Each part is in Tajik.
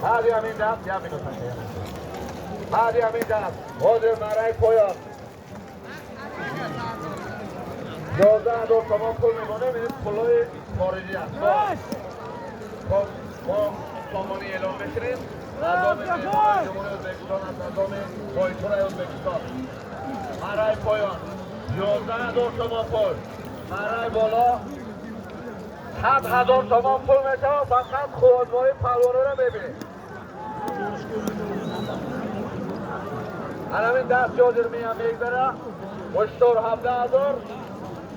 بعدی همین دست یه минут بعدی همین دست حاضر مرای پایان 11,000 تومان پول میمونه. این پولای خارجی است. خب ما سامانی اعلام میکنیم. مردم جمهوری ازبکستان از مردم بایتور ازبکستان. مرای پایان 11,000 تومان پول. مرای بالا 7,000 تومان پول میشه. فقط خودمای پروانه رو میبینید. همین دست جاجر میم میگذره 17,000.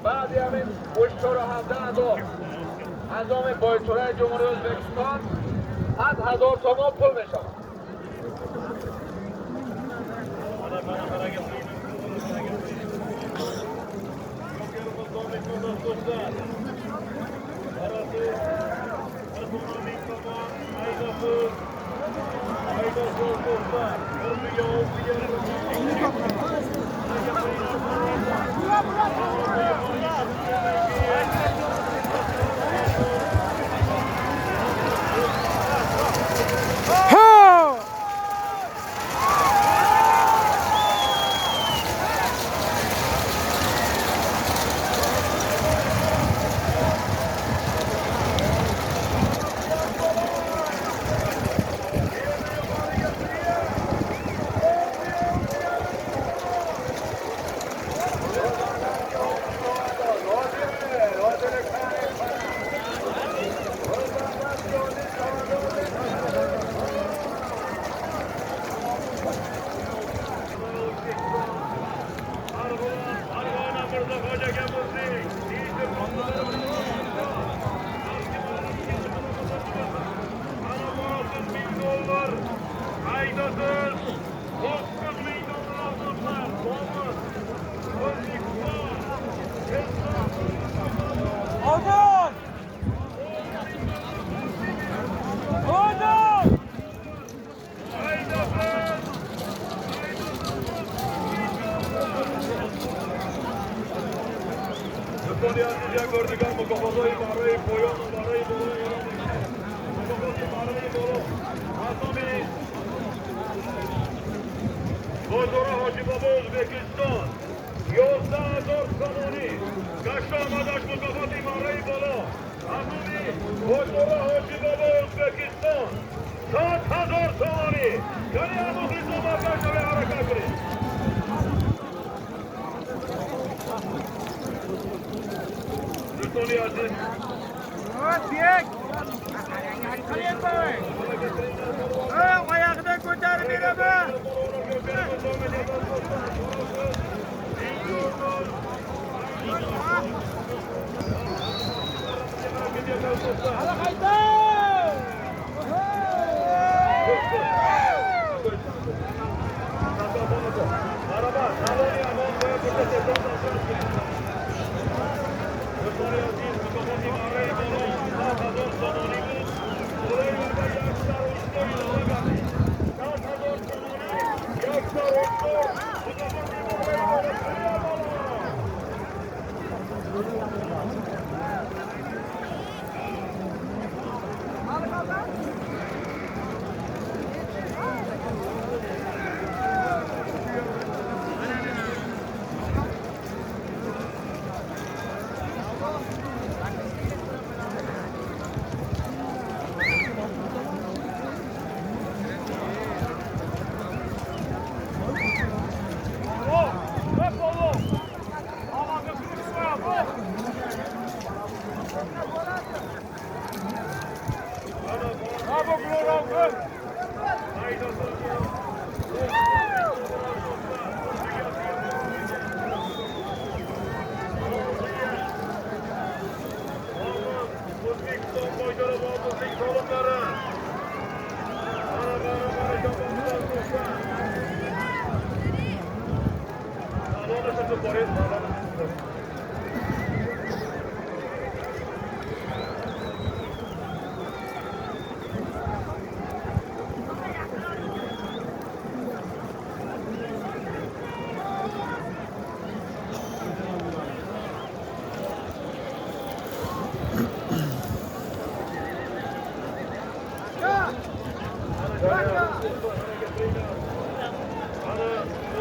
بعدی همین 17,000 از آم بایتوره جمهوری ازبکستان 7,000 تومان پول میشه. Ana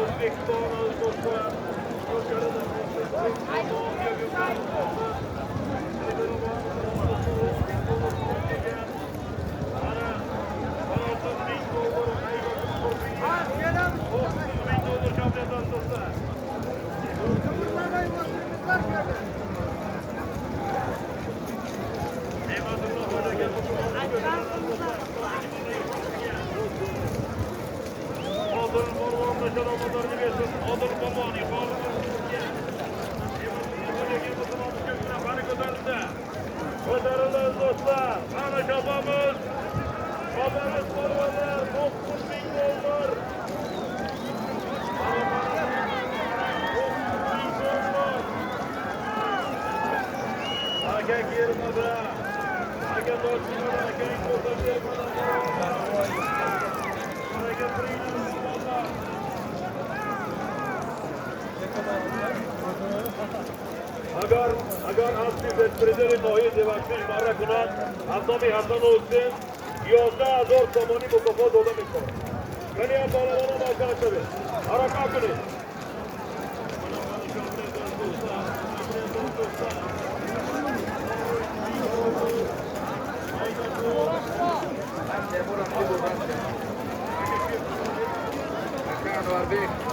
O'zbekiston do'stlar, Ko'tarildi do'stlar. Mana chopamiz. Chopamiz polvonlar, 9000 dollar. Mana, mana, 9000 dollar. Aka kelmadi. Aka toshmadi, aka ko'rsatib bermadi. Aka polvonlar. Агар аспи беспризери ноҳияи Девакшиш марра кунад, аз номи Ҳасану Ҳусен 11 000 сомонӣ мукофот дода мешавад. Каниам, паҳлавонон, маҳкам шавед, ҳаракат кунед. Анварбек.